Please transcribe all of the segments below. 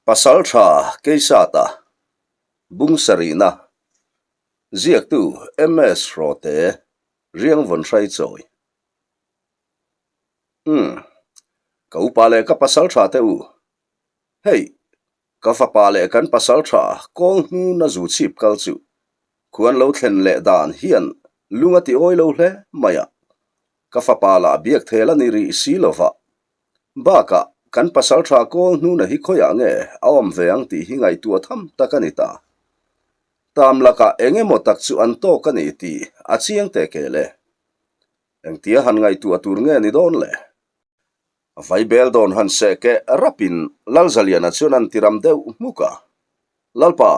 Pasaltha Keisata, Bung Sarihna, Ziaktu MS Hrawte, Riangvawn Hraichawi. Umm, ka upa leh ka pasaltha te u. Hei, ka fapa leh kan pasaltha kawl hnuna zu chhip kal chu khuan lo thlen leh dan hian lung a ti awi lo hle mai a. Ka fapa lah biak thel a ni rih si lova. Bakah, kan pasal tha kawl hnuna hi khawiah nge a awm ve ang tih hi ngaihtuah tham tak a ni ta. Tam lakah eng emaw tak chu an tawk a ni tih a chiang teh kel e. Engtia han ngaihtuah tur nge ni dawn le? Vaibel dawn han seh keh rapin Lalzaliana chuan an tiram deuh hmuk a. Lalpa,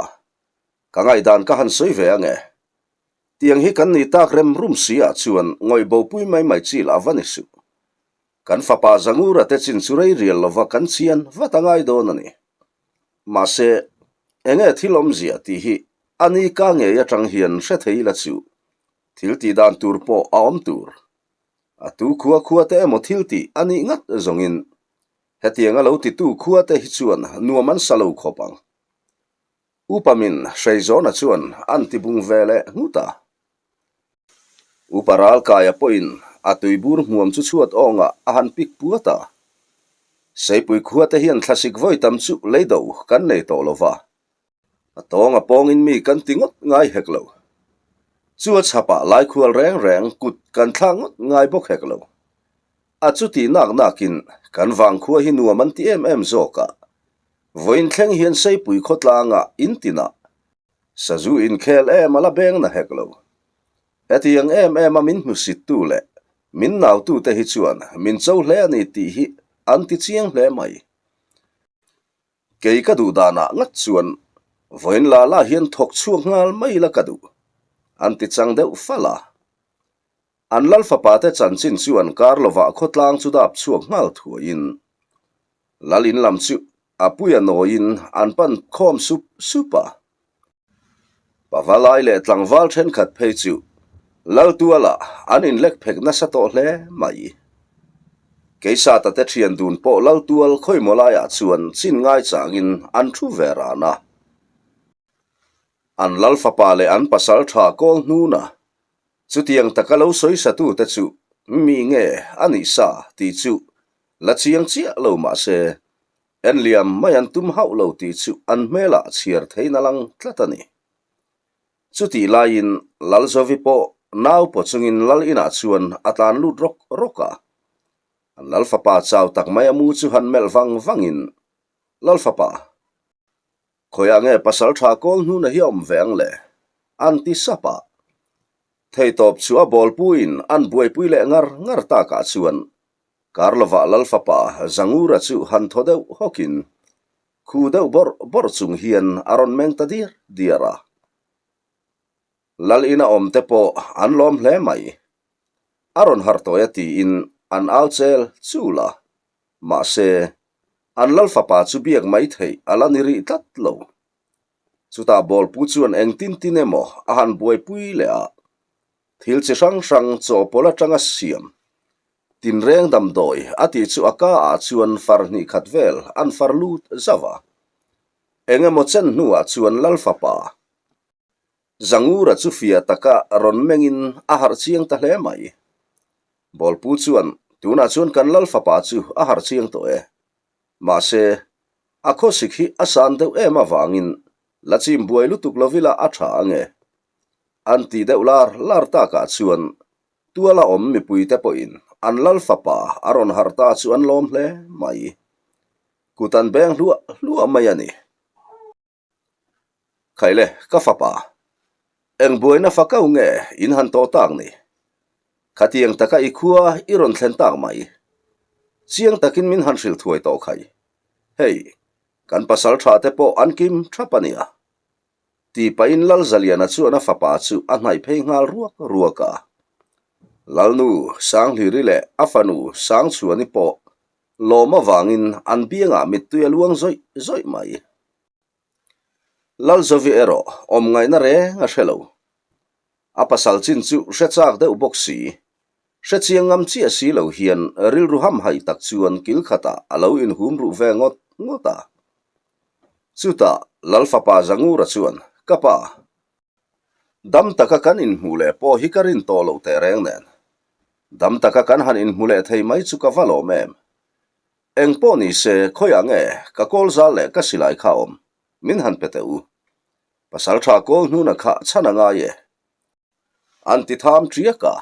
ka ngaihdan ka han sawi ve ange. Tiang hi kan ni tak rem rum si ah chuan ngawih bopui mai mai chi lah va ni suh. Kan fapa Zangura te chin chu rei rial lova kan chian vat a ngai dawn a ni. Mahse, enge thil awmzia tih hi a ni ka ngei atang hian hre thei la chu thil tih dan tur pawh a awm tur. A tu khua khua te emaw thil tih a nih ngat zawngin hetiang a lo titu khua te hi chuan nuam an sa lo khawp ang. Upa min Hreizawna chuan an ti bung ve leh nghut a. Upa Ralkaia pawhin a tuibur hmuam chu chhuat awngah a han pik puat a. Seipui khuate hian thlasik vawi tam chu leido kan nei tawh lo va, a tawng a pawngin mi kan ti ngawt ngai hek lo. Chu a chhapah laikhual reng reng kut kan thlak ngawt ngai bawk hek lo. A chuti nak nakin kan vangkhua hi nuam an ti em em zawk a. Vawiin thleng hian Seipui khawtlangah in tinah sazu inkhel em a la beng na hek lo. Hetiang em em a min hmusittu leh min nautute hi chuan min cho hle a ni tih hi an ti chiang hle mai. Kei ka duh danah ngat chuan vawiin la la hian thawk chhuak nghal mai la ka duh, an ti chang deuh fal a. An lal fapa te chanchin chu an kar lovah khawtlang chu dap chhuak nghal thuaiin lal in lam chu a puia nawiin an pan khawm sup sup a. Pavalai leh tlangval thenkhat phei chu lal tualah an inlek phek nasa tawh hle mai. Keisata te thian dun pawh lal tual khawimaw laiah chuan chin ngai changin an thu ve ran a. An lal fapa leh an pasal tha kawl hnuna Chutiang taka lo sawisatute chu mi nge a nih sa tih chu la chiang chiah lo mah se, en liam mai an tum hauh lo tih chu an hmelah chhiar thein a lang tlat a ni. Chutih laiin Lalzovi pawh nau paw chungin Lal inah chuan a tlan lut rawk rawk a. An Lal fapa chau tak mai a mu chu han melh vang vangin, Lal fapa, Khawiah nge pasal tha kawl hnuna hi a awm ve ang le? An ti sap a. Theitawp chu a bawlpuiin an buaipui leh ngar ngar takah chuan Karlova lal fapa Zangura chu han thaw deuh hawkin khu deuh bawrh bawrh chung hian a rawn meng ta diar diar a. Lal ina awm te pawh an lawm hle mai. A rawn harh tawi a tiin an au chel chul a. Mahse, an lal fapa chu biak mai theih a la ni rih tlat lo. Chutah bawlpu chuan engtin tin emaw a han buaipui leh a, thil chi hrang hrang chawhpawlh atanga siam tinreng damdawi a tih chu a ka ah chuan far hnih khat vel an far lut zauh a. Eng emaw chen hnuah chuan lal fapa Zangura chu fiah taka rawn mengin a harh chiang ta hle mai. Bawlpu chuan, Tunah chuan kan lal fapa chu a harh chiang tawh e. Mahse, a khawsik hi a san deuh em avangin la chim buai lutuk lovila a tha ange. An ti deuh lar lar takah chuan tuala awm mipuite pawhin an lal fapa a rawn harh ta chu an lawm hle mai. Kut an beng hluah hluah mai a ni. Khaile, ka fapa, eng buaina fa kau nge in han tawh tak ni? Khatiang taka i khua i rawn thlen tak mai. Chiang takin min han hrilh thuai tawh khai. Hei, kan pasal tha te pawh an kim thap a nia. Ti pahin Lalzaliana chuan a fapa chu a hnaih phei nghal ruak ruak a. Lalnu Sanghliri leh a fanu Sangchhuani pawh lawm avangin an biangah mittui a luang zawih zawih mai. Lalzovi erawh awm ngaihna reng a hre lo. A pasal chin chu hre chak deuh bawk si. Hre chiang ngam chiah si lo hian rilru hamhaih tak chuan kil khatah a lo inhum ruh ve ngawt ngawt a. Chutah Lal fapa Zangura chuan, Ka pa, dam taka kan inhmuh leh pawh hi ka rin tawh loh teh reng nen, dam taka kan han inhmu leh thei mai chu ka va lawm em? Eng pawh ni se, khawiah nge ka kawl zal leh ka silai kha awm? Min han pe teh u. Pasalṭha kawl hnuna kha chhan a ngai e. An ti tham ṭiak a.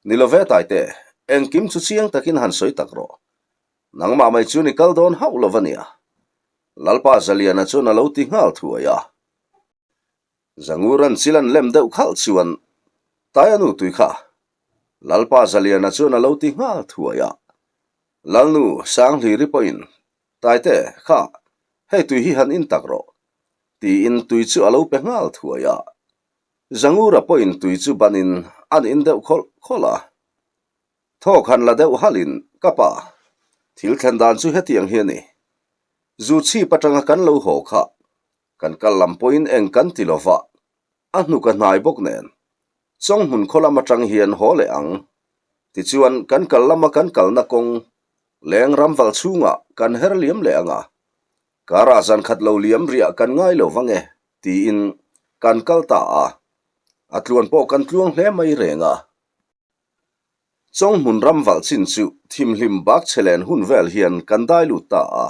Ni lo ve Taite, engkim chu chiang takin han sawi tak rawh. Nangmah mai chuan i kal dawn hauh lo va nia. Lalpa Zaliana chuan a lo ti nghal thuai a. Zanguran chil an lem deuh khalh chuan Taia nu tui kha. Lalpa Zaliana chuan a lo ti nghal thuai a. Lalnu Sanghliri pawhin Taite, kha, hei tui hi han in tak rawh, tiin tui chu a lo pe nghal thuai a. Zangura pawhin tui chu banin an in deuh khawlh khawlh a. Thawk han la deuh halhin, Ka pa, thil thlen dan chu hetiang hi a ni. Zu chhip atanga kan lo haw kha, kan kal lam pawhin eng kan ti lo va, a hnuk a hnai bawk nen. Chawnghmun khaw lam atang hian haw leh ang. Tichuan, kan kal lama kan kalna kawng leng ramval chhungah kan her liam leh ang a, karah zan khat lo liam riah kan ngai lo vang e, tiin kan kal ta a. A tluan pawh kan tluang hle mai reng a. Chawnghmun ramvalh chin chu thimhlim bak chhe len hun vel hian kan dai lut ta a.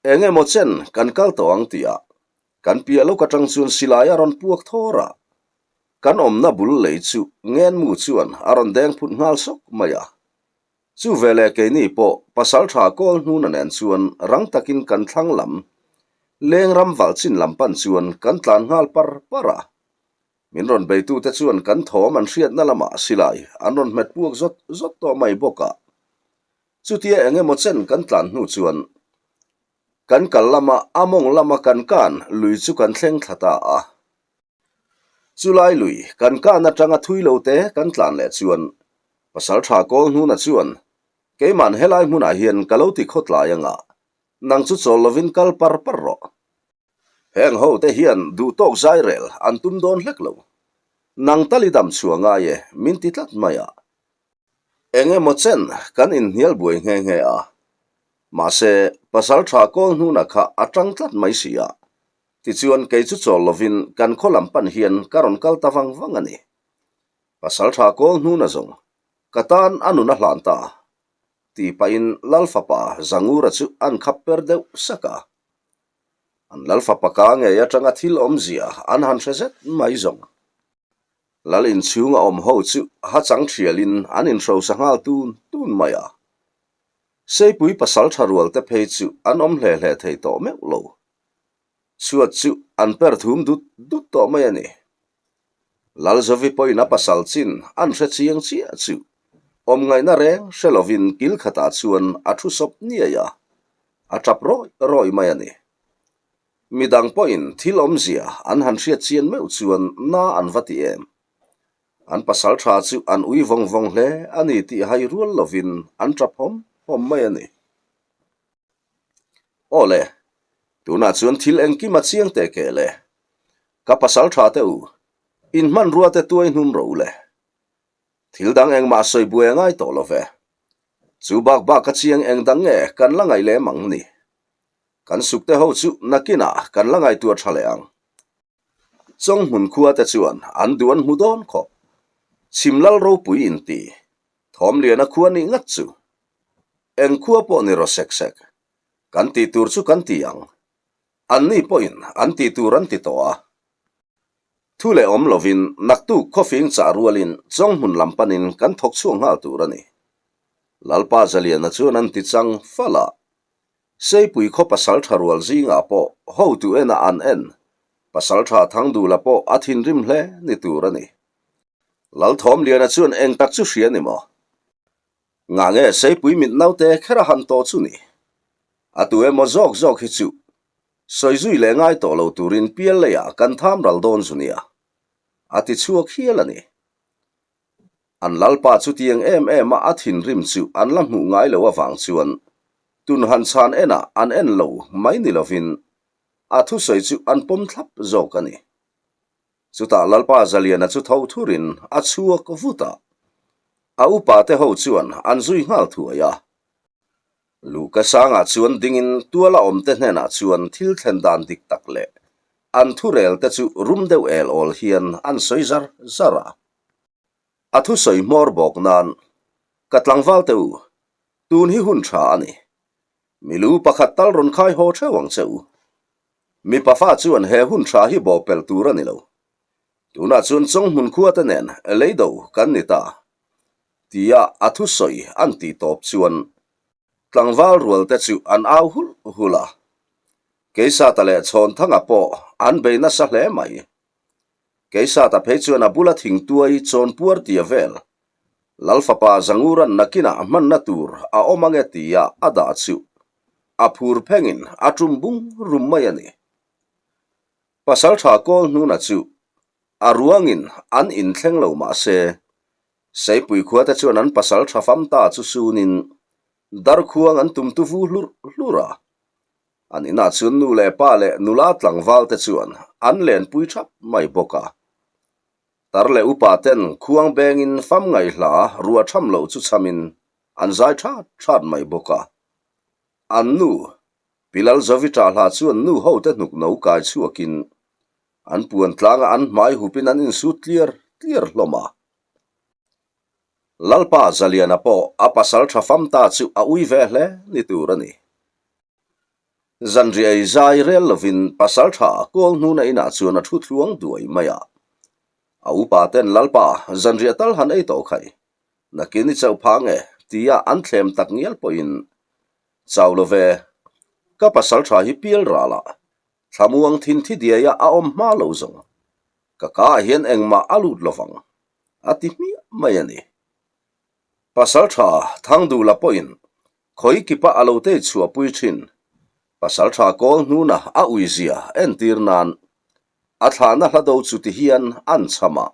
Eng emaw chen kan kal tawh ang tihah kan piah lawk atang chuan silai a rawn puak thawr a. Kan awmna bul lei chu ngenmu chuan a rawn deng phut nghal sawk mai a. Chu veleh keini pawh pasaltha kawl hnuna nen chuan rang takin kan thlang lam leng ramvalh chin lam pan chuan kan tlan nghal par par a. Min rawn beitute chuan kan thawm an hriatna lamah silai an rawn hmet puak zawt zawt tawh mai bawk a. Chutia eng emaw chen kan tlan hnu chuan kan kal lama a mawng lama kan kan lui chu kan thleng thla ta a. Chulai lui kan kan atanga thui lo te kan tlan leh chuan Pasaltha Kawlhnuna chuan keiman helai hmunah hian ka lo ti khawtlai anga nang chu chawl lovin kal par par rawh. Heng ho te hian duh tawk zai rel an tum dawn hlek lo. Nang tal i dam chhuah ngai e, min ti tlat mai a. Eng emaw chen kan inhnial buai nghe nghe a. Mahse, pasal tha kawl hnuna kha a tang tlat mai si a. Tichuan kei chu chawl lovin kan khaw lam pan hian ka rawn kal ta vang vang a ni. Pasal tha kawl hnuna zawng ka tan a nun a hlan ta tih pahin Lal fapa Zangura chu an khap per deuh sak a. An lal fapa ka ngei atanga thil awmzia an han hre zet mai zawng. Lal inchhung a awm ho chu ha chang thialin an inhrosa nghal tun tun mai a. Seipui pasal tha rual te phei chu an awm hle hle thei tawh meuh lo. Chhuat chu an per thum dut dut tawh mai a ni. Lalzovi pawhin a pasal chin an hre chiang chiah chu awm ngaihna reng hre lovin kil khatah chuan a thu sawp niai a, a tap rawih rawih mai a ni. Midang pawhin thil awmzia an han hriat chian meuh chuan na an va ti em. An pasal tha chu an ui vawng vawng hle a ni tih hai rual lovin an tap hawm hawm mai a ni. Aw le, tunah chuan thil engkim a chiang teh keh le. Ka pasal tha teh u, in hmanrua te tuai hnum rawh u le. Thil dang engmah sawi buai a ngai tawh lo ve. Chu bak bak a chiang eng dang nge kan la ngaih lem ang ni. Kan suk te ho chu nakinah kan la ngaihtuah tha leh ang. Chawnghmun khua te chuan an duh an hmu dawn khawp. Chhim lal ropui inti Thawmliana khua nih ngat chu eng khua pawh ni rawh sek sek. Kan tih tur chu kan ti ang. Anni pawhin an tih tur an ti tawh a. Thu leh awm lovin naktuk khawfing chah rualin Chawnghmun lam panin kan thawk chhuak nghal tur a ni. Lalpa Zaliana chuan an ti chang fal a. Seipui khaw pasaltha rual zingah pawh hotu enah an en, pasaltha Thangdula pawh a thinrim hle ni tur a ni. Lalthawmliana chuan eng tak chu hria ni maw? Ngah nge Seipui mit naute kher a han tawh chu ni? A tu emaw zawk zawk hi chu sawi zui leh ngai tawh lo turin pial leiah kan tham ral dawn zu nia, a ti chhuak hial a ni. An lalpa chutiang em em a a thinrim chu an la hmuh ngai lo avang chuan tun han chhan enah an en lo mai ni lovin a thusawi chu an pawm thlap zawk a ni. Chutah Lalpa Zaliana chu tho thurin a chhuak vut a, a upa te ho chuan an zui nghal thuai a. Luhka sangah chuan dingin tuala awmte hnenah chuan thil thlen dan dik tak leh an thurel te chu rum deuh el awl hian an sawi zar zar a. A thusawi hmawr bawk nan, Ka tlangval te u, tun hi hun tha a ni. Milu pakhat tal rawn khai haw theuh ang che u. Mipa fa chuan he hun tha hi bawhpelh tur a ni lo. Tunah chuan Chawnghmun khua te nen leido kan ni ta. Tia a thusawi an tih tawp chuan tlangval rual te chu an au hulh hulh a. Keisata leh Chhawnthanga pawh an bei nasa hle mai. Keisata phei chuan a bula thingtuai chawnpuar tia vel Lal fapa Zanguran nakinah hmanna tur a awm ange tia a dah chu a phur phengin a tum bung rum mai a ni. Pasaltha Kawlhnuna chu a ruangin an inthleng lo mah se, Seipui khuate chuan an pasaltha fam ta chu sunin darkhuang an tum tu vu hlurh hlurh a. An inah chuan nu leh pa leh nula tlangval te chuan an lenpui thap mai bawk a. Tar leh upa ten khuang bengin fam ngaihla ruah tham loh chu chhamin an zai that that mai bawk a. An nu, Pi Lalzovita hla chuan nu hote hnuk no kai chhuakin an puan tlanga an hmai hupin an insut tliar tliar hlawm a. Lalpa Zaliana pawh a pasal tha fam ta chu a ui ve hle ni tur a ni. Zanriai zai rel lovin pasal tha kawl hnuna inah chuan a thu thluang duai mai a. A upa ten Lalpa zanriah tal han ei tawh khai, nakin i chauh phah nge tia an thlem tak ngial pawhin chau lo ve. Ka pasal tha hi pial ral a, thlamuang thin thi diaia a awm hma lo zawng. Ka ka ah hian engmah a lut lovang, a ti hmiah mai a ni. Pasal tha Thangdula pawhin Khawi kipa a lo tei chhuahpui thin. Pasaltha kawl hnuna a uizia entir nan a thlahna hla do chu ti hian an chham a.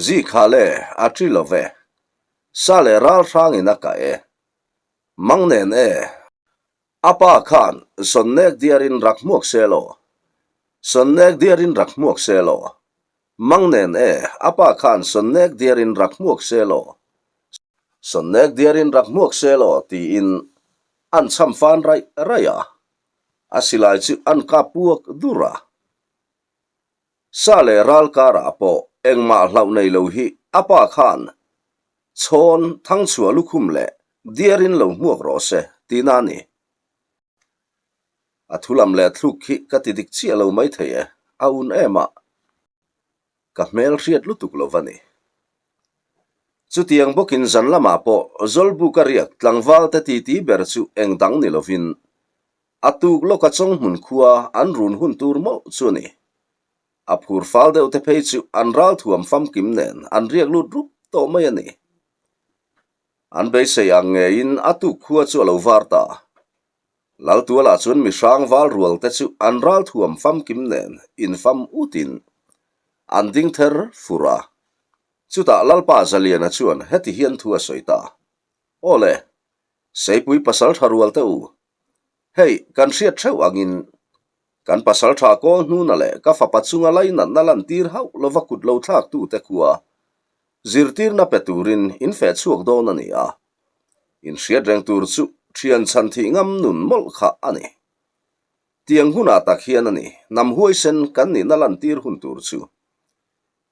Zi kha le a ṭi lo ve. Sa leh ral hrangin a kah e. Mang nen e. A pa khan Sonnek diarin rak hmuak se law. Sonnek diarin rak hmuak se law. Mang nen e, a pa khan Sonnek diarin rak hmuak se law. Sonnek diarin rak hmuak se law tiin an chham fan raih raih a. A silai chu an kap puak dur a. Sa leh ral karah pawh engmah hlauh nei lo hi a pa khan chhawn thangchhuah lukhum leh diarin lo hmuak rawh se tihna a ni. A thulam leh thluk khi ka ti dik chiah lo maithei e, a un em a, ka hmel hriat lutuk lo va ni. Chutiang bawkin zan lamah pawh Zawlbuka riak tlangval te titi ber chu eng dang ni lovin a tuk lawka Chawnghmun khua an run hun tur mawlh chu a ni. A phur fal deuh te phei chu an ralthuam famkim nen an riak lut rup tawh mai a ni. An beisei ang ngeiin a tuk khua chu a lo var ta. Laltualah chuan mihrang val rual te chu an ralthuam famkim nen infam utin an ding ther fur a. Chutah Lalpa Zaliana chuan heti hian thu a sawi ta, Aw le, Seipui pasal tha rual te u, hei kan hriat theuh angin kan pasal tha kawl hnuna leh ka fapa chunga lainatna lantir hauh lova kut lo thlak tute khua zirtirna pe turin in feh chhuak dawn a ni a. Inhriat reng tur chu thian chhan thih ngam nun mawlh kha a ni. Tiang hunah tak hian a ni, hnam huaisen kan nihna lantir hun tur chu.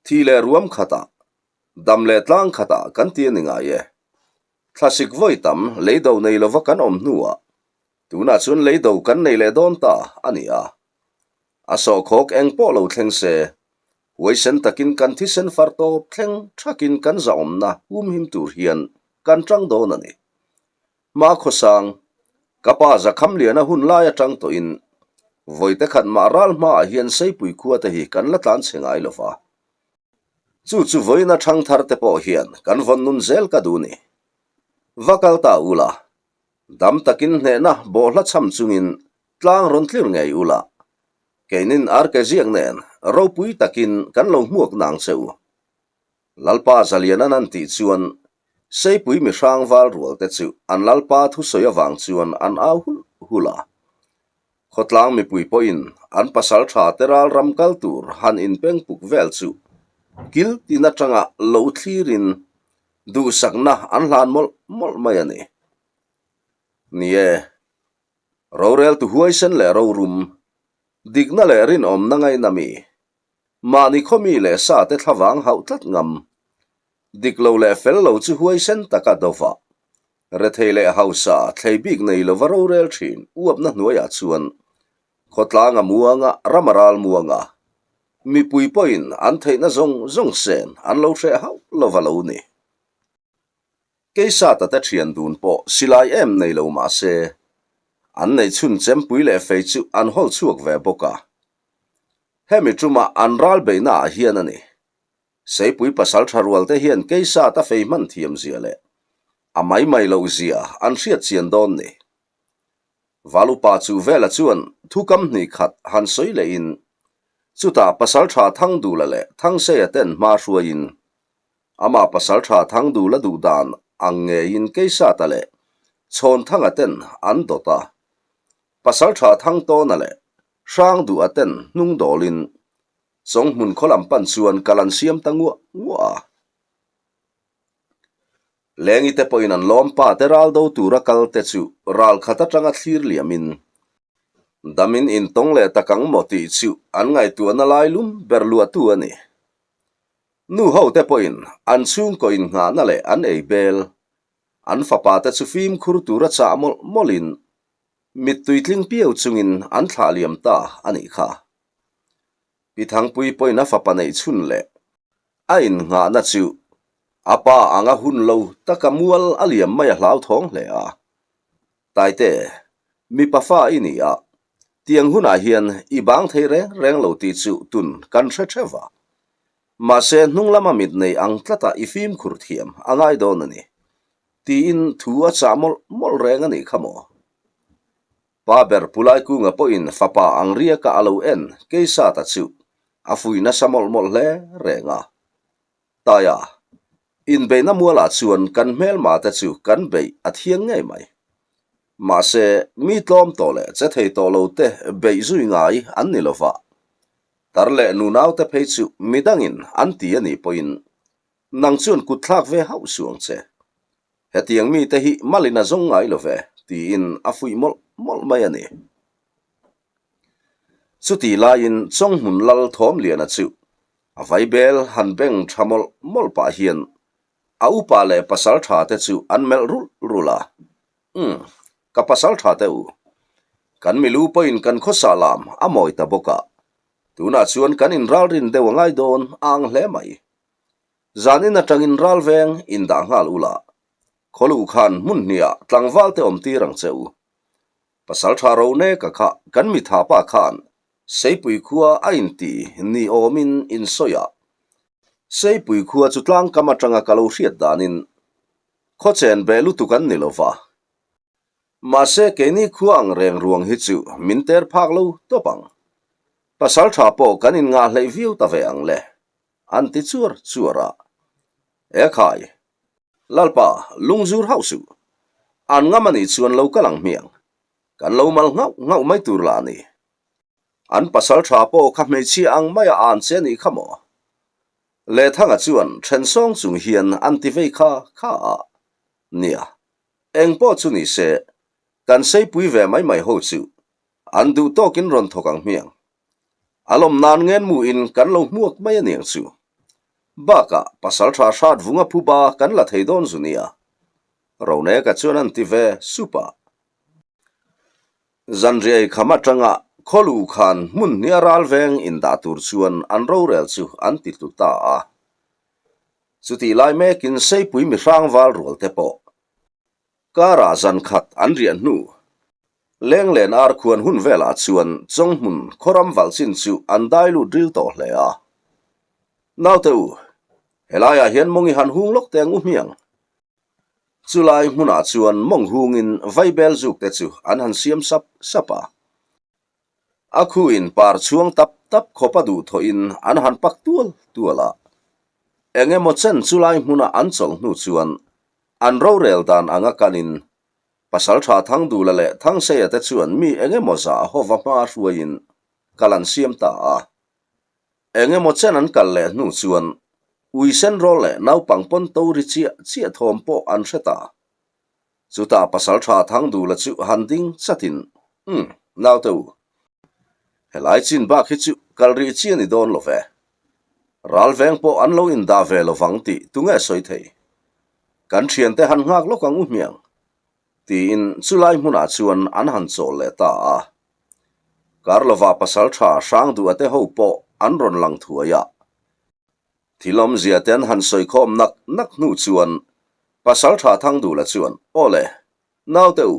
Thi leh ruam khatah, dam leh tlang khatah kan ti a ni ngai e. Thlasik vawi tam leido nei lova kan awm hnuah tunah chuan leido kan nei leh dawn ta a ni a. A sawhkhawk eng pawh lo thleng se, huaisen takin kan thisen far tawp thleng thakin kan zahawmna humhim tur hian kan tang dawn a ni. Hma khawsang, ka pa Zakhamliana hun lai atang tawhin vawite khat mah ral hmaah hian Seipui khua te hi kan la tlan chhe ngai lo va. Chu chu vawiina thangthar te pawh hian kan vawn nun zel ka duh ni. Va kal ta ula, dam takin hnehna bawhhla chham chungin Tlang rawn tlir ngei ula, keinin arke ziak nen ropui takin kan lo hmuak nang che u. Lalpa Zalianan an tih chuan Seipui mihrang val rual te chu an Lalpa thusawi avang chuan an au hulh hulh a. Khawtlang mipui pawhin an pasal tha te ral ram kal tur han inpengpuk vel chu kil tin atanga lo thlirin duhsakna an hlan mawlh mawlh mai a ni. Ni e, roreltu huaisen leh rorum, dikna leh rinawmna ngaina mi, mahni khawmi leh sate thlavang hauh tlat ngam, dik lo leh fel lo chu huaisen taka dova, rethei leh hausa thlei bik nei lova rorel thin uapna hnuaiah chuan khawtlang a muanga ram a ral muanga mipui pawhin an theihna zawng zawng sen an lo hreh hauh lova lo ni. Keisata te thian dun pawh silai em nei lo mah se, an neih chhun chempui leh fei chu an hawl chhuak ve bawk a. Hemi ṭuma an ral beihna ah hian a ni. Seipui pasal ṭha rual te hian Keisata fei hman thiam zia leh a mai mai loh zia an hriat chian dawn ni. Valupa chu vela chuan thukam hnih khat han sawi lehin chutah pasal ṭha Thangdula leh Thangseia ten hma hruaiin Amah pasalṭha Thangdula duh dan ang ngeiin Keisata leh Chhawnthanga ten an dawt a, pasalṭha Thangtawna leh Hrangduha ten hnung dawlin Chawnghmun khaw lam pan chuan kal an siam ta nguah nguah a. Lengi te pawhin an lawm pa te ral do tura kal te chu ral khat atanga thlir liamin damin intawng leh tak ang maw tih chu an ngaihtuahna lai lum ber luahtu a ni. Nu ho te pawhin an chhungkaw innghahna leh an ei bel, an fapa te chu fimkhur tura chah mawlh mawlhin mittui tling piau chungin an thlah liam ta a nih kha. Pi Thangpui pawhin a fapa neih chhun leh a innghahna chu a pa anga hun lo taka mual a liam mai a hlauthawng hle a. Taite, mipa fa i ni a, tiang hunah hian i bang thei reng reng lo tih chu tun kan hre theuh a. Mahse hnung lama mit nei ang tlata i fimkhur thiam a ngai dawn a ni, tiin thu a chah mawlh mawlh reng a nih kha maw? Pa ber Pulai Kunga pawhin fapa ang riaka a lo en Keisata chu a fuih nasa mawlh mawlh hle reng a. Taia, inbeihna mualah chuan kan hmelma te chu kan beih a thiang ngei mai. Mahse, mi tlawm tawh leh che thei tawh lo te beih zui ngai an ni lo va. Tar leh nunau te phei chu midangin an ti a nih pawhin nang chuan kut thlak ve hauh suh ang che. Hetiang mite hi malin a zawng ngai lo ve, tiin a fuih mawlh mawlh mai a ni. Chutih laiin Chawnghmun Lal Thawmliana chu a vaibel han beng tha mawlh mawlh pah hian a upa leh pasal tha te chu an melh rulh rulh a, Umm, ka pasal tha te u, kan milu pawhin kan khawsa lam a mawi ta bawk a, tunah chuan kan inralrin deuh a ngai dawn a ang hle mai. Zanin atangin ral veng indah nghal ula, khawluh khan hmun hniah tlangval te awm tir ang che u. Pasal tha ro neka kha kan mitha pa khan Seipui khua a inti ni awmin in sawi a. Seipui khua chu tlangkam atanga ka lo hriat danin khaw chen beh lutuk an ni lova. Mahse keini khua ang reng ruang hi chu min ter phak lo tawp ang. Pasal tha pawh kan inngah hleih viau ta ve ang le. An ti chuar chuar a. Ekhai, Lalpa, lungzur hauh suh. An ngam a nih chuan lo kal ang hmiang. Kan lo mal nghauh nghauh mai tur lah a ni. An pasal tha pawh kha hmeichhia ang maia an che nih kha maw? Lehthanga chuan then sawng chung hian an ti vei kha kha a. Nia, eng pawh chu ni se, kan seipui ve mai mai ho chu an duh tawkin rawn thawk ang hmiang. A lawm nan ngen mu in kan lo hmuak mai a niang chu. Bakah pasal tha hrat vunga phuba kan la thei dawn zu nia. Roneka chuan an ti ve sup a. Zanriai kham atanga khawluh khan hmun hnia ral veng indah tur chuan an rorel chu an ti tlu ta a. Chutih lai mekin Seipui mihrang val rual te pawh Karah zan khat an riah hnu. Lenglen ar khuan hun velah chuan Chawnghmun khawram valh chin chu an dai lut ril tawh hle a. Naute u, helaiah hian mawng i han hung lawk teh ang u hmiang. Chulai hmunah chuan mawng hungin vaibel zuk te chu an han siam sap sap a. A khuin par chhuang tap tap khawpa duhthawhin an han pak tual tual a. Eng emaw chen chulai hmuna an chawlh hnu chuan an rorel dan anga kalin Pasalṭha Thangdula leh Thangseia te chuan mi eng emaw zah hova hma hruaiin kal an siam ta a. Eng emaw chen an kal leh hnu chuan ui sen rawl leh naupang pawn to ri chiah chiah thawm pawh an hre ta. Chutah Pasalṭha Thangdula chu han ding chatin, Umm, naute u, helai chin bak hi chu kal rih chi a ni dawn lo ve. Ralveng pawh an lo indah ve lo vang tih tunge sawi thei? Kan ṭhiante han nghak lawk ang u hmiang, tiin chulai hmunah chuan an han chawl leh ta a. Karlova pasalṭha Hrangduha te ho pawh an rawn lang thuai a. Thil awmzia te an han sawi khawm nak nak hnu chuan pasalṭha Thangdula chuan, Aw le, naute u,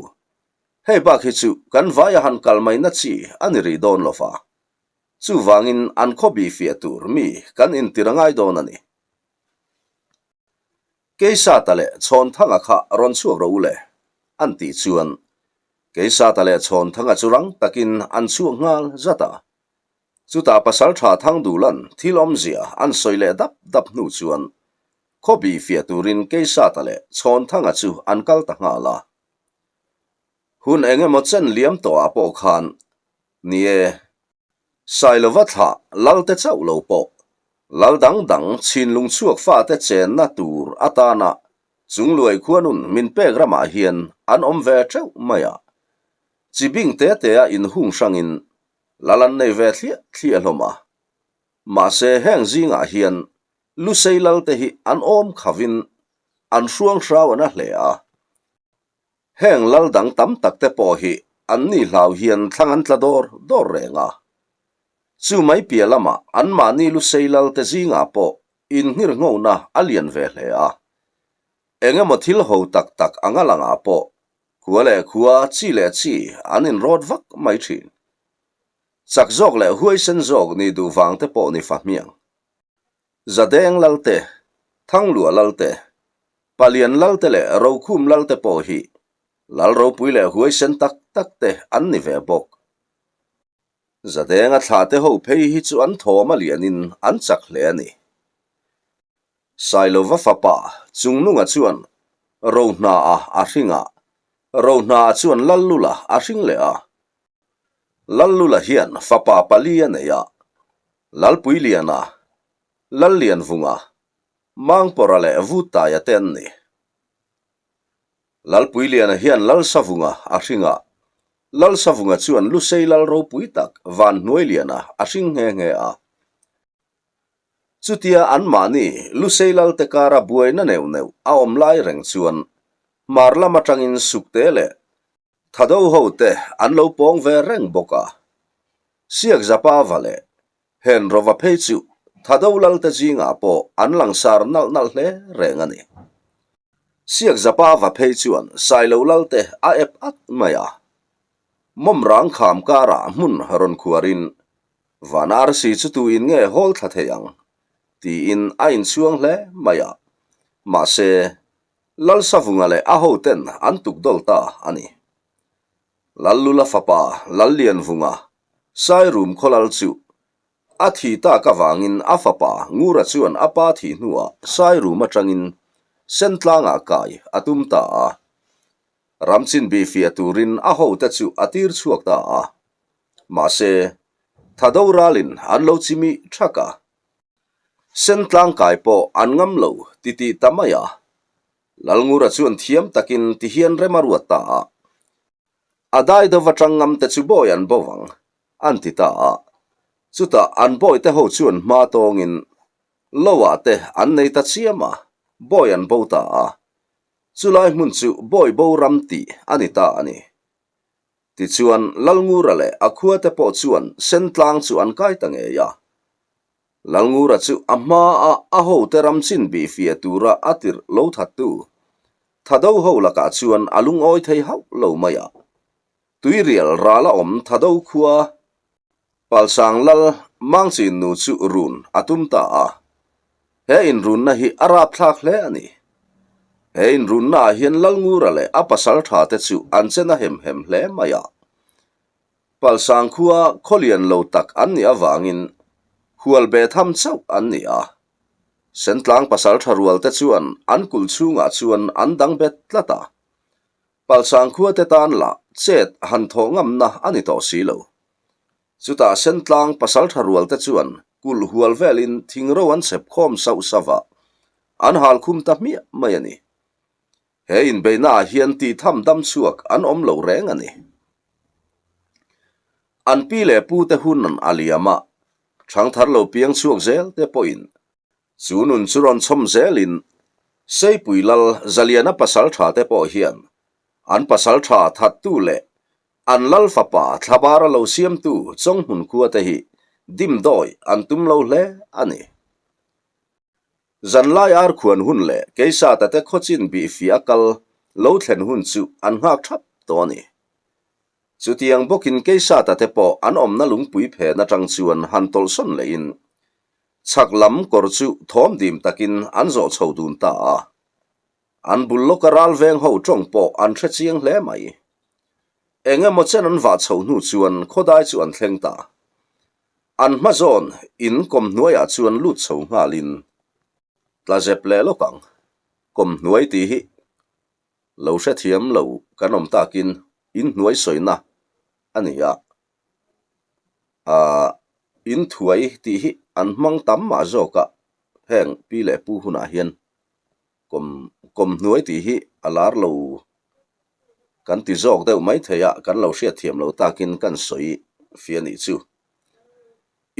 hei bak hi chu kan vaia han kal mai na chi a ni rih dawn lo va. Chuvangin an khaw bih fiah tur mi kan intir a ngai dawn a ni. Keisata leh Chhawnthanga kha rawn chhuak rawh u le, an tih chuan Keisata leh Chhawnthanga chu rang takin an chhuak nghal zat a. Chutah Pasalṭha Thangdulan thil awmzia an sawi leh dap dap hnu chuan khawbi fiah turin Keisata leh Chhawnthanga chu an kal ta nghal a. Hun eng emaw chen liam tawhah pawh khan, ni e, Sailova thlah Lalte chauh lo pawh, Lal dang dang chhinlung chhuak fate chenna tur atana Chungluai khuanun min pek ramah hian an awm ve teuh mai a. Chi bing te te a inhung hrangin Lal an nei ve thliah thliah hlawm a. Mahse heng zingah hian Lusei Lalte hi an awm khavin an hruang hrau an a hle a. Heng lal dang tam tak te pawh hi an ni hlau hian thlang an tla dawr dawr reng a. Chu mai piah lamah anmahni Lusei lal te zingah pawh innghirnghona a lian ve hle a. Eng emaw thil ho tak tak anga langah pawh khua leh khua, chi leh chi an inrawt vak mai thin. Chak zawk leh huaisen zawk nih duh vang te pawh ni fa hmiang. Zadeng lal te, Thangluah lal te, Palian lal te leh Rokhum lal te pawh hi lal ropui leh huaisen tak tak te an ni ve bawk. Zadenga thla te ho phei hi chu an thawm a lianin an chak hle a ni. Sailova fapa Chungnunga chuan Rohna-a a hring a, Rohna-a chuan Lallula a hring leh a. Lallula hian fapa pali a nei a, Lalpuiliana, Lallianvunga, Mangpawra leh Vuttaia te an ni. Lalpuiliana hian Lalsavunga a hring a, Lalsavunga chuan Lusei Lal ropui tak Vanhnuailiana a hring nghe nghe a. Chutia anmahni Lusei Lalte kara buaina neuh neuh a awm lai reng chuan hmar lam atangin Sukte leh Thado ho te an lo pawng ve reng bawk a. Siakzapa va leh Hen Rova phei chu Thado Lalte zingah pawh an langsar nalh nalh hle reng a ni. Siakzapa va phei chuan Sailo Lalte a ep at mai a. Mawmrang kham karah hmun rawn khuarin, Van arsi chu tuin nge hawl thla thei ang? tiin a inchhuang hle mai a. Mahse, Lalsavunga leh a hoten an tukdawl ta a ni. Lallula fapa Lallianvunga, Sairum khawlal chu a thih tak avangin a fapa Ngura chuan a pa thih hnuah Sairum atangin Sentlangah kai a tum ta a. Ramchin bihfiah turin a hote chu a tir chhuak ta a. Mahse, Thado ralin an lo chimih thak a. Sentlang kai pawh an ngam lo titih ta mai a. Lalngura chuan thiam takin ti hian rem a ruat ta a. A dai deuh atang ngam te chu bawi an bo vang, an ti ta a. Chutah an bawi te ho chuan hma tawngin Loah te an nei ta chiam a, bawi an bo ta a. Chulai hmun chu bawi bo ram tih a ni ta a ni. Tichuan Lalngura leh a khua te pawh chuan Sentlang chu an kai ta ngei a. Lalngura chu a hmaa a hote ram chin bih fiah tura a tirh lo thattu Thado ho lakah chuan a lungawi thei hauh lo mai a. Tuirial ral a awm Thado khua Palsang Lal Mangchin nu chu run a tum ta a. He inrunna hi a rapthlak hle a ni. He inrunnaah hian Lalngura leh a pasal thate chu an chen a hem hem hle mai a. Palsang khua khawlian lo tak an nih avangin hual be tham chauh an ni a. Sentlang pasal tha rual te chuan an kulh chhungah chuan an dang bet tlat a. Palsang khua te tan lah chet han thawh ngamna a ni tawh si lo. Chutah Sentlang pasal tha rual te chuan kulh hual velin thingro an chhep khawm sauh sauh a, an hal khum ta hmiah mai a ni. He inbeihnaah hian tih tham dam chhuak an awm lo reng a ni. An pi leh pute hun a liam a, ṭhangthar lo piang chhuak zel te pawhin chu nun chu rawn chhawm zelin Seipui Lal Zaliana pasal ṭha te pawh hian an pasal ṭha thattu leh an lal fapa thlabara lo siamtu Chawnghmun khua te hi dimdawi an tum lo hle a ni. Zanlai ar khuan hun leh Keisata te khawchin bihfiah a kal lo thlen hun chu an nghak thap tawh a ni. Chutiang bawkin Keisata te pawh an awmna lungpui phen atang chuan han tawlhsawn lehin chhak lam kawr chu thawm dim takin an zawh chho dun ta a. An bul lawka ral veng ho tawng pawh an hre chiang hle mai. Eng emaw chen an vah chho hnu chuan khawdai chu an thleng ta. An hma zawn in kawm hnuaiah chuan lut chho nghalin tla zep leh lawk ang. Kawm hnuai tih hi lo hrethiam lo kan awm takin in hnuai sawina a ni a, aah in thuai tih hi an hmang tam mah zawk a, heng pi leh pu hunah hian kawm kawm hnuai tih hi a lar lo kan ti zawk deuh mai thei a, kan lo hriatthiam lo takin kan sawi fia nih chu.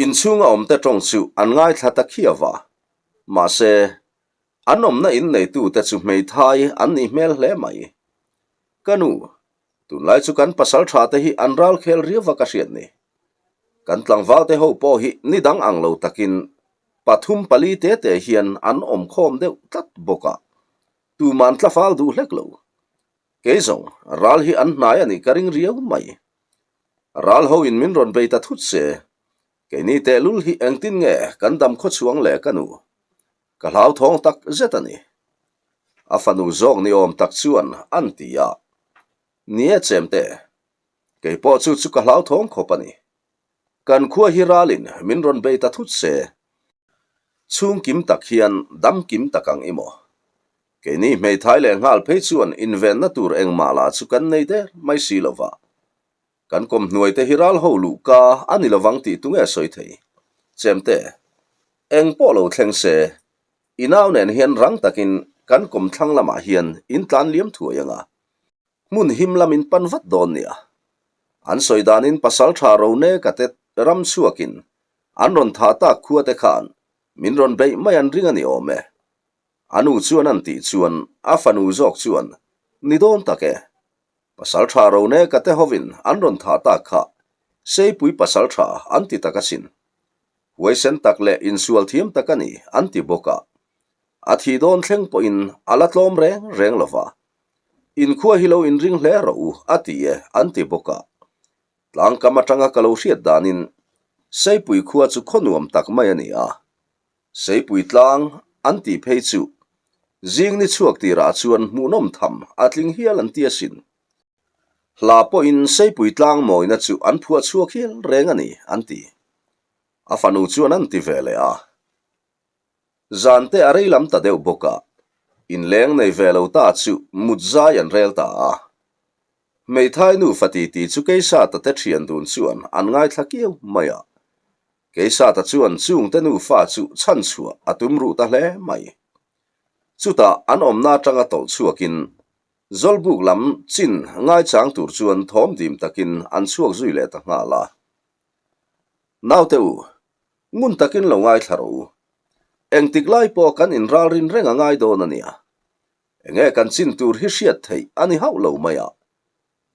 Inchhunga awmte tawng chu an ngaithla ta khiau va, mahse an awmna in neitute chu hmeithai an nih hmel hle mai. Ka nu, tunlai chu kan pasal tha te hi an ral khel riau va ka hriat ni. Kan tlangval te ho pawh hi ni dang ang lo takin pathum pali te te hian an awm khawm deuh tlat bawk a, tuman tlafal duh hlek lo. Kei zawng, ral hi an hnai a nih ka ring riau mai. Ral ho in min rawn bei ta thut se, keini tehlul hi engtin nge kan dam khaw chhuang le ka nu? Ka hlauthawng tak zet a ni. A fanu zawk ni awm tak chuan an ti a, Ni e chemte, kei pawh chu chu ka hlauthawng khawp a ni. Kan khua hi ralin min rawn bei ta thut se, chhungkim tak hian damkim tak ang i maw? Keini hmeithai leh nghal phei chuan invenna tur engmah lah chu kan nei der mai si lo va. Kan kawmhnuai te hi ral ho luh ka a ni lovang tih tunge sawi thei? Chemte, eng pawh lo thleng se, i nau nen hian rang takin kan kawmthlang lamah hian in tlan liam thuai anga, hmun him lam in pan vat dawn nia. An sawi danin pasal tha Roneka te ram chhuakin an rawn thah tak khua te khan min rawn beih mai an ring a ni awm e. A nu chuan an tih chuan a fanu zawk chuan, Ni dawn tak e. Pasal tha Roneka te hovin an rawn thah tak kha Seipui pasal tha an ti tak asin. Huaisen tak leh insual thiam tak a ni an ti bawk a. A thih dawn thleng pawhin a la tlawm reng reng lo va. Inkhua hi lo inring hle rawh u a ti e an ti bawk a. Tlangkam atanga ka lo hriat danin Seipui khua chu khaw nuam tak mai a ni a. Seipui tlang an tih phei chu zing ni chhuak tirah chuan hmuhnawm tham a tling hial an ti asin. Hla pawhin Seipui tlang mawina chu an phuah chhuak hial reng a ni an ti. A fanu chuan an ti ve leh a. Zan te a rei lam ta deuh bawk a, inleng nei ve lo ta chu mut zai an rel ta a. Hmeithai nufa titi chu Keisata te thian dun chuan an ngaithla kiau mai a. Keisata chuan chungte nufa chu chhanchhuah a tum ruh ta hle mai. Chutah an awmna atanga tawlh chhuakin Zawlbuk lam chin ngaichang tur chuan thawm dim takin an chhuak zui leh ta nghal a. Naute u, ngun takin lo ngaithla rawh u. Engtik lai pawh kan inralrin reng a ngai dawn a nia. Enge kan chin tur hi hriat theih a ni hauh lo mai a.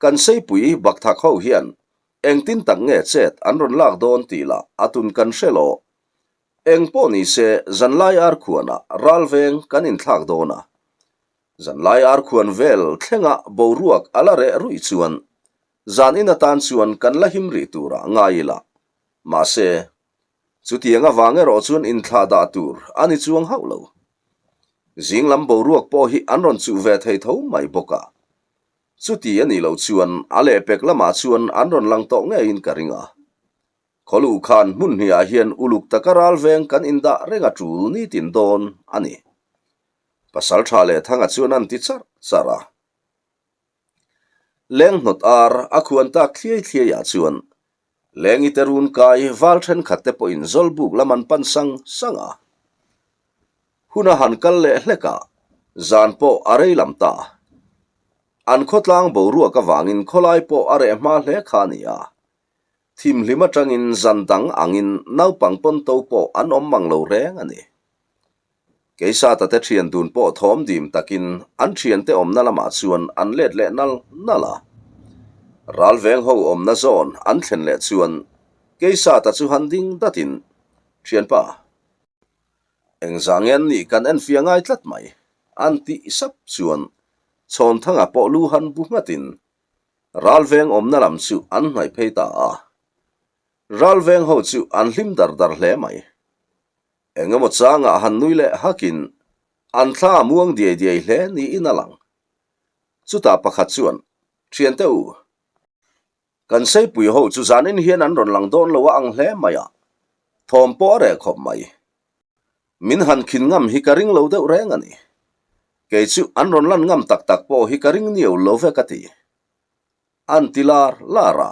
Kan seipui bakthak ho hian engtin tak nge chet an rawn lak dawn tih lah a tun kan hre lo. Eng pawh ni se zanlai arkhuanah ralveng kan inthlak dawn a. Zanlai arkhuan vel thlenga boruak a la reh ruih chuan zan in atan chuan kan la him rih turah ngai ila. Mahse, chutiang avang erawh chuan inthlah dah tur a ni chuang hauh lo. Zing lam boruak pawh hi an rawn chuh ve thei tho mai bawk a. Chuti a nih loh chuan a lehpek lamah chuan an rawn lang tawh ngeiin ka ring a. Khawluh khan hmun hniah hian uluk taka ral veng kan indah reng a tul nitin dawn a ni. Pasal tha leh Thanga chuan an ti charh charh a. Leng hnawt ar a khuan tak thliai thliai ah chuan Lengi te run kai val thenkhat te pawhin Zawlbuk lam an pan sang sang a. Hun a han kal leh hlek a, zan pawh a rei lam ta. An khawtlang boruak avangin khawlai pawh a reh hma hle kha a ni a. Thimhlim atangin zan dang angin naupang pawnto pawh an awm mang lo reng a ni. Keisata te thian dun pawh thawm dim takin an thiante awmna lamah chuan an let leh nal nal a. Ralveng ho awmna zawn an thlen leh chuan Keisata chu han ding datin, Thianpa, engzah nge an nih kan enfiah ngai tlat mai, an tih sap chuan Chhawnthanga pawh lu han bu nghatin Ralveng awmna lam chu an hnaih phei ta a. Ralveng ho chu an hlim dar dar hle mai. Eng emaw changah han nui leh hakin an thla a muang diai diai hle niin a lang. Chutah pakhat chuan, Thiante u, kan seipui ho chu zanin hian an rawn lang dawn lo a ang hle mai a, thawm pawh a reh khawp mai. Min han khin ngam hi ka ring lo deuh reng a ni. Kei chu an rawn lan ngam tak tak pawh hi ka ring niau lo ve ka ti. An ti lar lar a,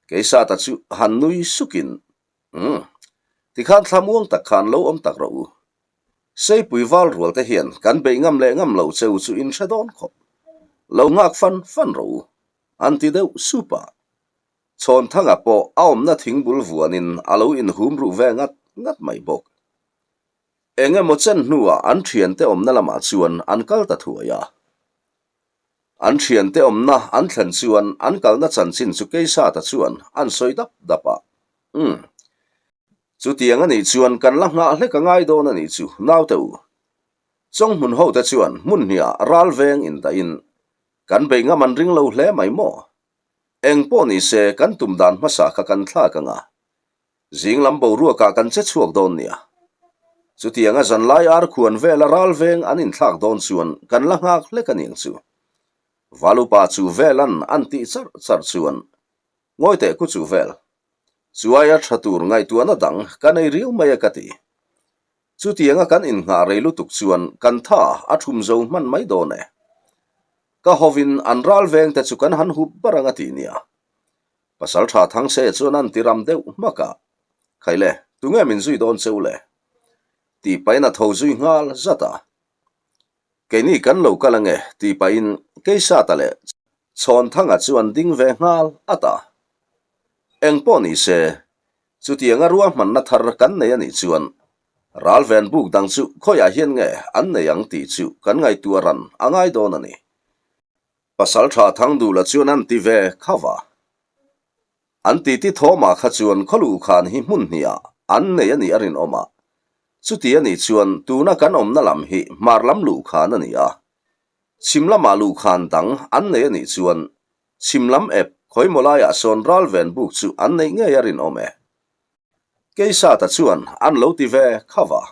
Keisata chu han nui sukin, Umm, tikhan thla muang tak khan lo awm tak rawh u. Seipui val rual te hian kan beih ngam leh ngam lo cheu chu in hre dawn khawp. Lo nghak fan fan rawh u, an ti deuh sup a. Chhawnthanga pawh a awmna thing bul vuanin a lo inhum ruh ve ngat ngat mai bawk. Eng emaw chen hnuah an thiante awmna lamah chuan an kal ta thuai a. An thiante awmna an thlen chuan an kalna chanchin chu Keisata chuan an sawi dap dap a. Umm. Chutiang a nih chuan kan la nghah hlek a ngai dawn a nih chu, naute u. Chawnghmun hote chuan hmun hniah ral veng indahin kan bei ngam an ring lo hle mai maw? Eng pawh ni se kan tum dan hmasa kha kan thlak ang a. Zing lam boruakah kan che chhuak dawn nia. Chutianga zanlai ar khuan vela ral veng an inthlak dawn chuan kan la nghak hlek a niang chu. Valupa chu velan an tih charh charh chuan ngawi teh ku chu vel. Chu aia tha tur ngaihtuahna dang ka nei riau mai a ka ti. Chutianga kan innghah rei lutuk chuan kan tha a thum zo hman mai dawn e. Ka hovin an ral vengte chu kan han hup bar ang a ti nia. Pasal tha thang se chuan an ti ram deuh hmak a, Khaile, tunge min zui dawn cheu le? Tih pahin a tho zui nghal zat a. Keini kan lo kal ange tih pahin Keisata leh Chhawnthanga chu an ding ve nghal at a. Eng pawh ni se, chutianga ruahmanna thar kan nei a nih chuan ralven buk dang chu khawiah hian nge an nei ang tih chu kan ngaihtuah ran a ngai dawn a ni. Pasal tha thang duh la chuan an ti ve kha va. An titi thawmah kha chuan khawluh khan hi hmun hniah an nei a nih a rinawm a. Chuti a nih chuan tuna kan awmna lam hi hmar lam luh khan a ni a. Chhim lamah luh khan dang an nei a nih chuan chhim lam ep khawimaw laiah sawn ral ven buk chu an neih ngei a rinawm e. Keisata chuan an lo ti ve kha va.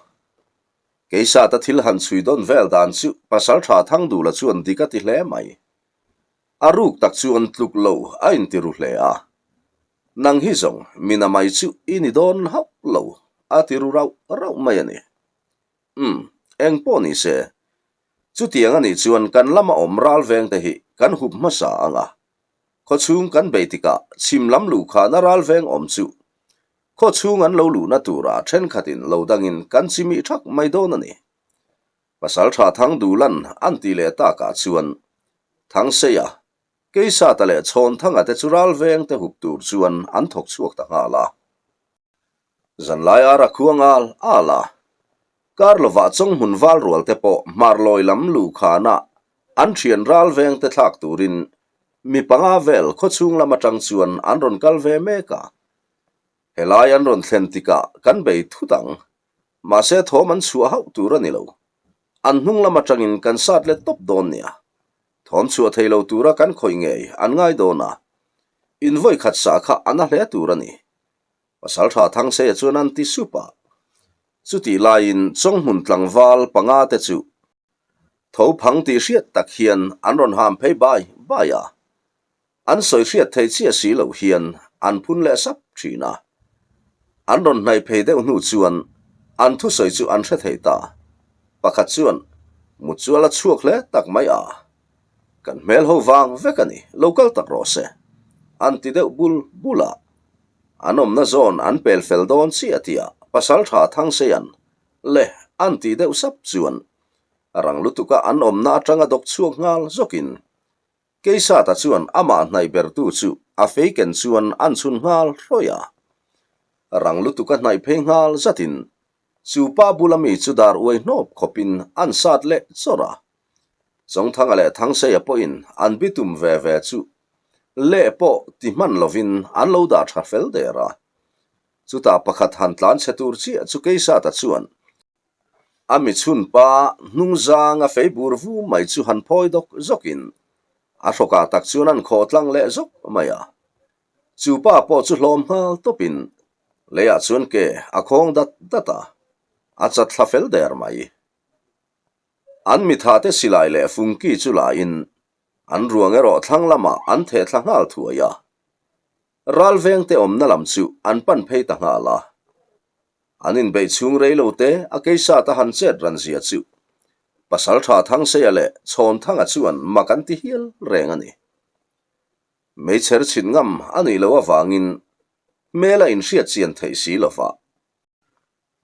Keisata thil han chhui dawn vel dan chu Pasaltha Thangdula chuan dik a ti hle mai. A ruk tak chuan tluk lo a inti ru hle a. Nang hi zawng mina mai chu i ni dawn hauh lo a ti ru rauh rauh mai a ni. Umm, eng pawh ni se. Chutiang a nih chuan kan lama awm ral veng te hi kan hup hmasa ang a. Khawchhung kan bei tikah chhim lam luhkhana ral veng awm chu Khawchhung an lo luhna turah thenkhatin lo dangin kan chimih thak mai dawn a ni. Pasaltha Thangdulan an ti leh takah chuan Thangseia, Keisata leh Chhawnthanga te chu ralveng te hup tur chuan an thawk chhuak ta nghal a. Zanlai ara khua ngal al a, kar lovah Chawnghmun val rual te pawh hmarlawi lam luhkhanah an thian ralveng te thlak turin mi panga vel khawchhung lam atang chuan an rawn kal ve mek a. Helai an rawn thlen tikah kan bei thut ang. Mahse thawm an chhuah hauh tur a ni lo. An hnung lam atangin kan sat let tawp dawn nia. Thawm chhuah thei lo tura kan khawih ngei an ngai dawn a. In vawi khat sah kha a na hle tur a ni. Pasaltha Thangseia chuan an ti sup a. Chutih laiin Chawnghmun tlangval panga te chu tho phang tih hriat tak hian an rawn ham phei bai bai a. An sawi hriat thei chiah si loh hian an phun leh sap thin a. An rawn hnaih phei deuh hnu chuan an thusawi chu an hre thei ta. Pakhat chuan, Mut chu a la chhuak hle tak mai a, kan hmel ho vang vek a ni, lo kal tak rawh se, an ti deuh bul bul a. An awmna zawn an pel fel dawn chiah tih ah Pasaltha Thangseia'n le an tih deuh sap chuan rang lutuka an awmna atanga dawk chhuak nghal zawkin. Keisata chuan amah hnaih bertu chu a fei ken chuan an chhun nghal hrawih a. Rang lutuk a hnaih phei nghal zatin chu pa bula mi chu dar uai hnawp khawpin an sat leh chawrh a. Chawngthanga leh Thangseia pawhin an bitum ve ve chu leh pawh ti hman lovin an lo dah tha fel der a. Chutah pakhat han tlan chhe tur chiah chu Keisata chuan A mi chhun pa hnung zang a fei bur vu mai chu han phawi dawk zawkin a hrawkah tak chuan an khawh tlang leh zawk mai a. Chu pa pawh chu hlawm nghal tawpin leiah chuan ke a khawng dat dat a, a chat thla fel der mai. An mithate silai leh fungki chu lain an ruang erawh thlang lamah an theh thla nghal thuai a. Ralvengte awmna lam chu an pan phei ta nghal a. An inbeih chhung rei lo te a keisat a han chet ran zia chu Pasaltha Thangseia leh Chhawnthanga chuan mak an ti hial reng a ni. Meichher chhin ngam a nih loh avangin hmel a inhriat chian theih si lo va.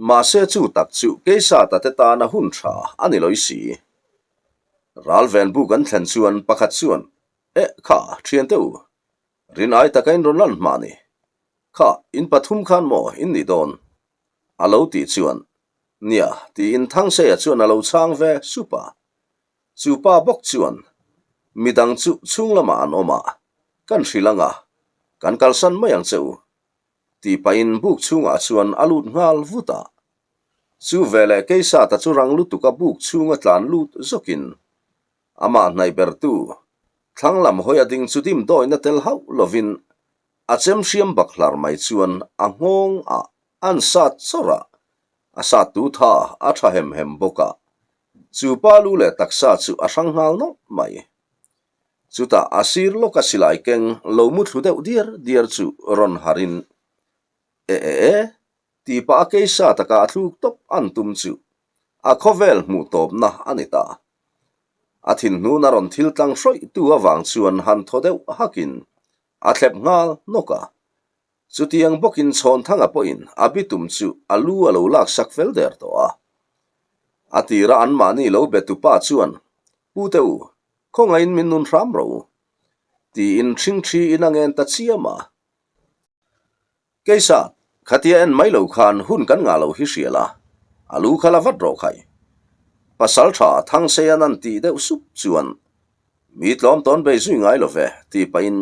Mahse chu tak chu keisata te tana hun tha a ni lawih si. Ralven buk an thlen chuan pakhat chuan, Eh kha, thiante u, rin ai taka in rawn lan hma ni. Kha, in pathum khan maw in nih dawn? A lo tih chuan, Nia, tiin Thangseia chuan a lo chhang ve sup a. Chu pa bawk chuan, Midang chu chhung lamah an awm a, kan hrilh ang a, kan kalsan mai ang che u, tih pahin buk chhungah chuan a lut nghal vut a. Chu veleh Keisata chu rang lutuk a buk chhunga tlan lut zawkin amah hnaih bertu thlang lam hawi a ding chu dimdawina tel hauh lovin a chem hriam bak hlar mai chuan a nghawng a an sat chawrh a, a sat tu tha a tha hem hem bawk a, chu pa lu leh taksa chu a hrang nghal nawlh mai. Chutah a sir lawka silai keng lo mu thlu deuh diar diar chu rawn harin, E e e, tih pah a keisa taka a thluk tawp an tum chu a khawvel hmuh tawpna a ni ta. A thinhnun a rawn thil tlang hrawih tu avang chuan han thaw deuh hakin a thlep nghal nawk a. Chutiang bawkin Chhawnthanga pawhin a bitum chu a lu a lo laksak fel der tawh a. A tira anmahni lo be tupa chuan, Pute u, Khawngaihin min nun hram ro. Tiin ṭhingṭhi in a ngen ta chiam a. Keisa, khatia en mai lo khan hun kan ngah lo hi hria la, a lu kha la vat rawh khai. Pasalṭha Thangseia nan tih deuh sup chuan, Mi tlawm tawn bei zui ngai lo ve, tih pahin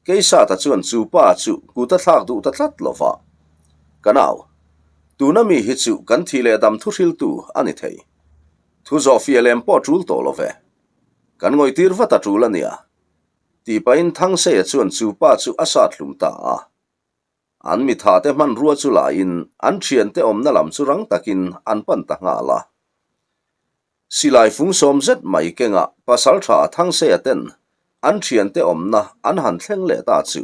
Keisata chuan chu pa chu kut a thlak duh ta tlat lo va. Ka nau, tuna mi hi chu kan thih leh dam thuhriltu a ni thei. Thu zawhfiah lem pawh ṭul tawh lo ve. Kan ngawihtir vat a ṭul a nia, tih pahin Thangseia chuan chu pa chu a sat hlum ta a. An mithate hmanrua chu laiin an ṭhiante awmna lam chu rang takin an pan ta nghal a. Silai fung sawm zet mai kengah pasalṭha Thangseia ten an ṭhiante awmna an han thleng leh ta chu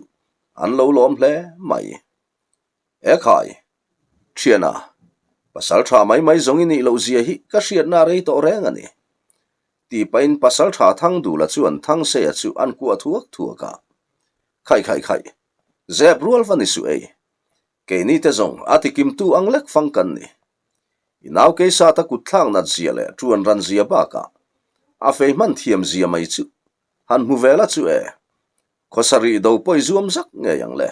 an lo lawm hle mai. Ekhai, ṭhiana, pasalṭha mai mai zawng i nih loh zia hi ka hriatna rei tawh reng a ni. Tih pahin pasalṭha Thangdula chuan Thangseia chu an kuah thuak thuak a. Khaih khaih khaih, zep rual va ni suh ei. Keini te zawng a tikimtu ang lek fang kan ni. I nau keisata kut thlak nat zia leh ṭuan ran zia bakah a fei hman thiam zia mai chu han hmu ve la chu e. Khawsarih do pawi zuam zak ngei ang le.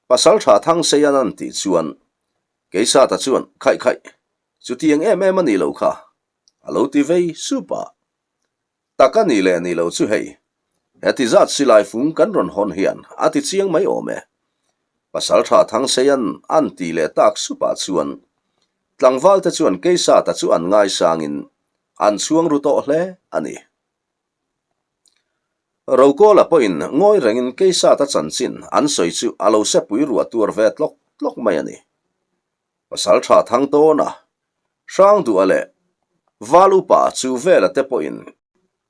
Pasalṭha Thangseia an tih chuan Keisata chuan khaih khaih, chutiang em em a nih loh kha, a lo ti vei sup a. Tak a nih leh nih loh chu hei, heti zat silai fung kan rawn hawn hian a ti chiang mai awm e. Pasalṭha Thangseia an tih leh tak supah chuan tlangvalte chuan Keisata chu an ngaisangin an chhuang ru tawh hle a ni. Rokawla pawhin ngawi rengin Keisata chanchin an sawi chu a lo sepui ruah tuar ve tlawk tlawk mai a ni. Pasalṭha Thangtawna, Hrangduha leh Val upa chu vela te pawhin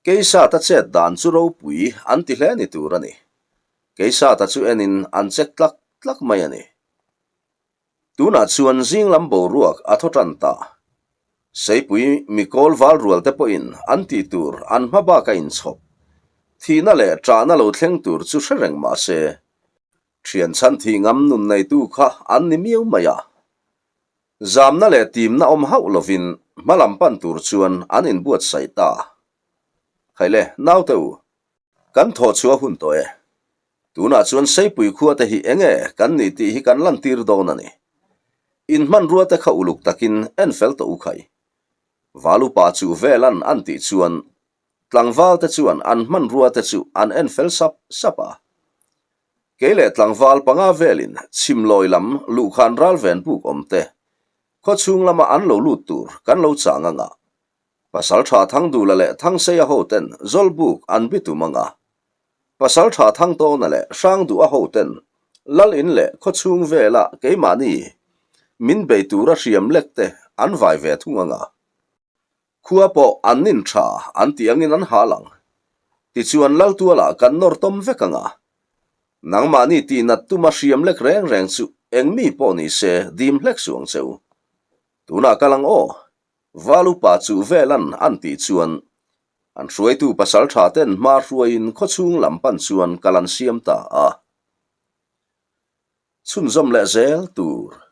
Keisata chet dan chu ropui an ti hle ni tur a ni. Keisata chu enin an chek tlak tlak mai a ni. Tunah chuan zing lam boruak a thaw tan ta. Seipui mikawl val rual te pawhin an tih tur an hma bak a inchhawp. Thihna leh ṭahna lo thleng tur chu hre reng mah se, ṭhian chhan thih ngam nun neitu kha an ni miau mai a. Zamna leh timna awm hauh lovin hma lam pan tur chuan an inbuatsaih ta. Khaile, naute u! Kan thawh chhuah hun tawh e. Tunah chuan Seipui khua te hi enge kan nih tih hi kan lantir dawn a ni. In hmanrua te kha uluk takin en fel tawh u khai. Valupa chu velan an tih chuan tlangval te chuan an hmanrua te chu an en fel sap sap a. Kei leh tlangval panga velin chhimlawi lam luhkhan ralven buk awm te khawchhung lama an lo lut tur kan lo chang anga Pasaltha Thangdula leh Thangseia hoten Zawlbuk an bitum anga Pasaltha Thangtawna leh Hrangduha hoten Lal in leh khawchhung vela keimahni min bei tura hriam lek te an vai ve thung anga Khua pawh an nin tha an tih angin an hal ang. Tichuan Laltualah kan nawr tawm vek ang a. Nangmahni tihnat tuma hriam lek reng reng chu eng mi pawh ni se dim hlek suh ang che u. Tunah kal ang aw. Val upa chu velan an tih chuan an hruaitu pasal tha ten hma hruaiin khawchhung lam pan chuan kal an siam ta a. Chhunzawm leh zel tur.